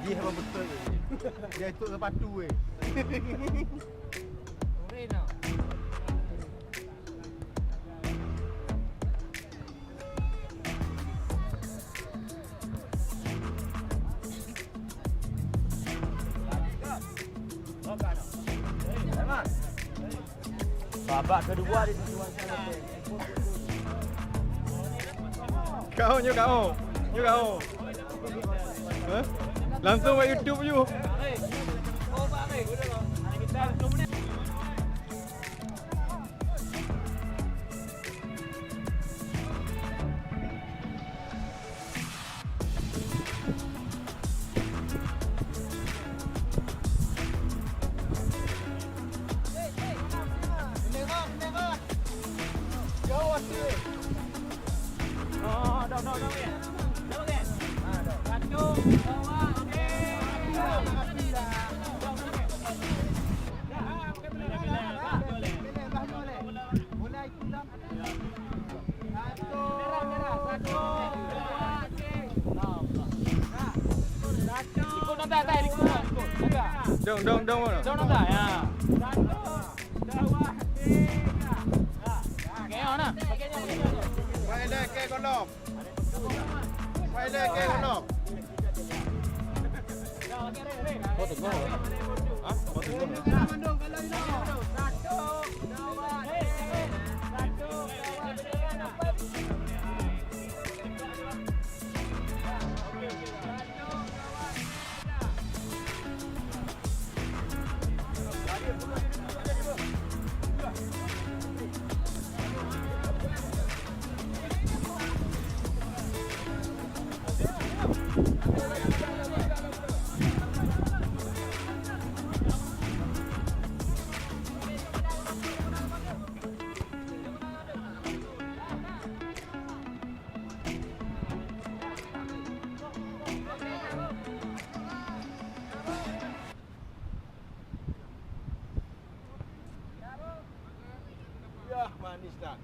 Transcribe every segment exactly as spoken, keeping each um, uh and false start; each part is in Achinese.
Dia betul. Dia itu sepatu eh. Babak kedua di situasi. Kau nyo kau. Nyo kau. Hah? Langsung buat YouTube you. Dong, dong, dong, dong. Pakai dah, pakai golom. Pakai dah, pakai golom. Yah, manis dah.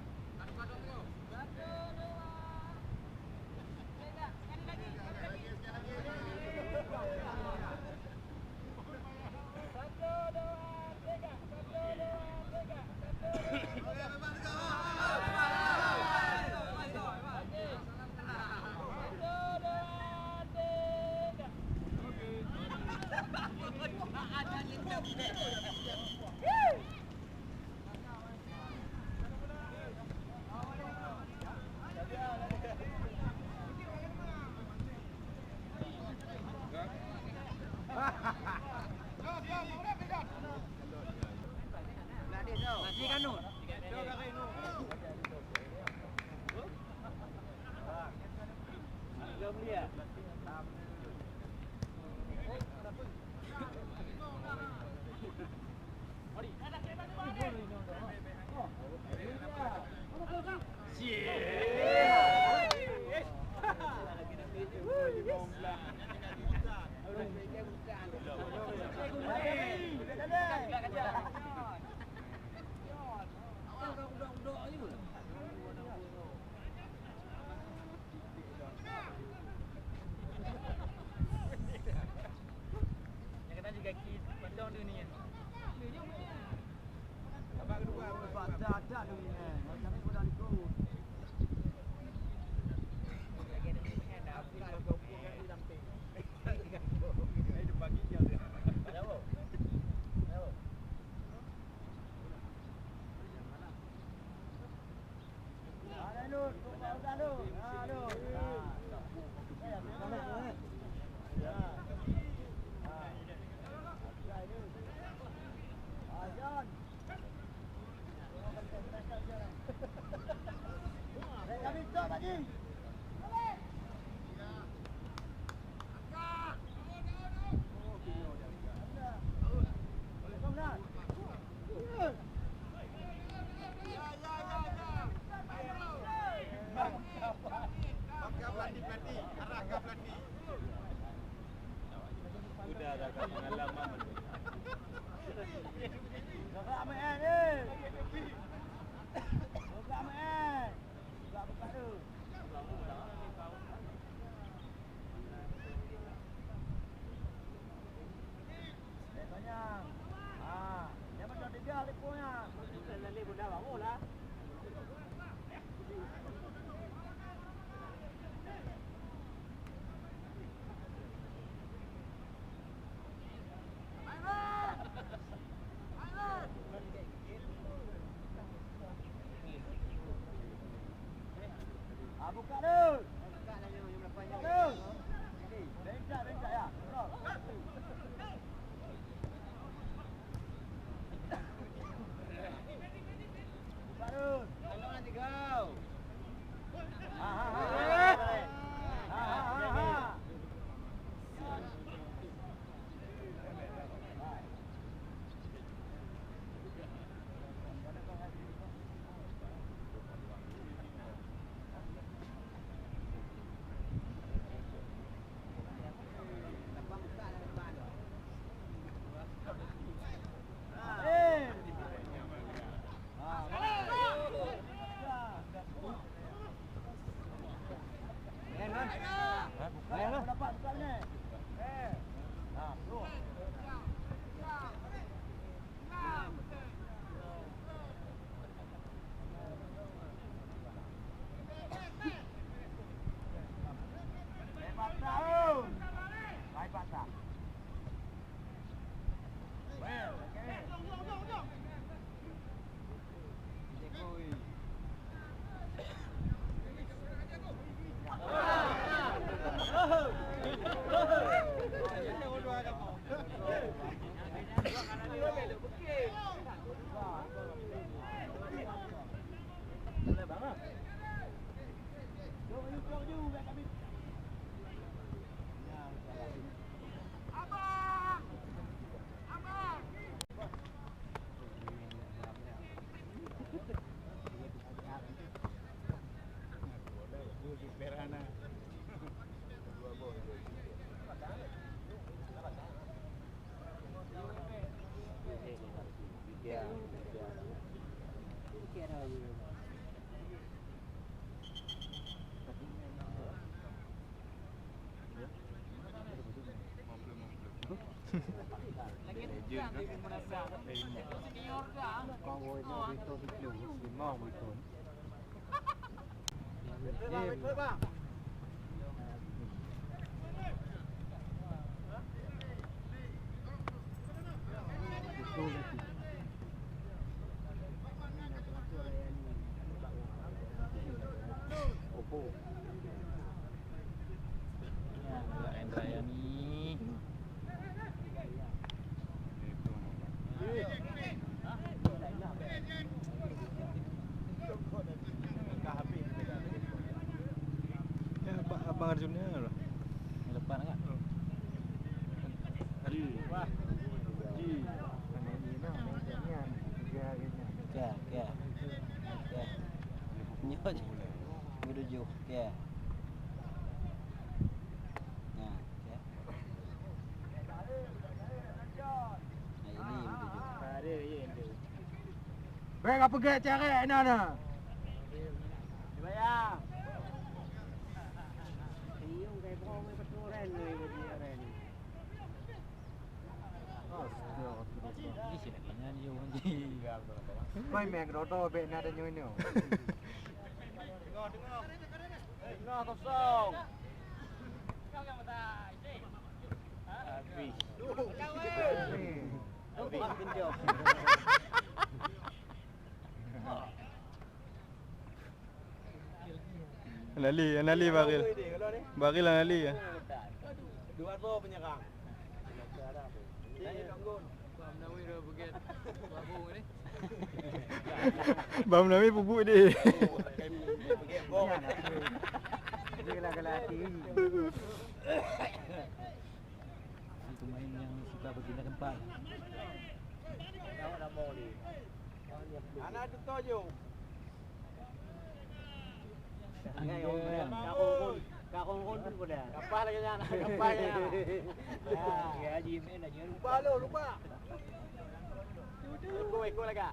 Ya, Abang, Abang Arjuna lah. Lepas kan? Ji. Ji. Oke, oke. Oke. Nyoe. Menuju. Oke. Nah, oke. Nah, ini menuju. Bèk ka peugèt carèk na na. Dibayang. Iyong kai bro mai betul ren, ren. Astagfirullah. Ni sih lagi nyan yo. Mai meng dodo bèk na ada nyoe nyoe. Tengok, tengok. Tengok kosong. Habis. Habis. Anali, Anali Baril. Baril Anali ya. Dua dua penyerang. Bam Nabi bubuk deh. Dia lah galak hati. Pemain yang suka berpindah tempat. Anak tu tojo. Angin. Kapal lagi nyan, kapal lagi nyan. Ya, Haji main aja. Lupa lu, lupa. Ikut, ikut lagi.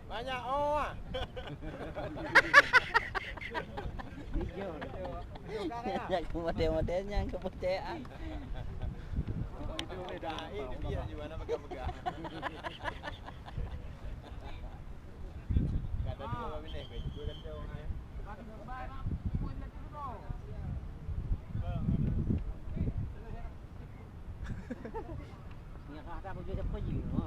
Banyak oh ah. Model-model nyang kepercayaan. Itu udah, eh, dia juga nak pegang-pegang. Kata dua orang bilik, baik dua kata orang lain. Ni kata aku jadi apa je, ha?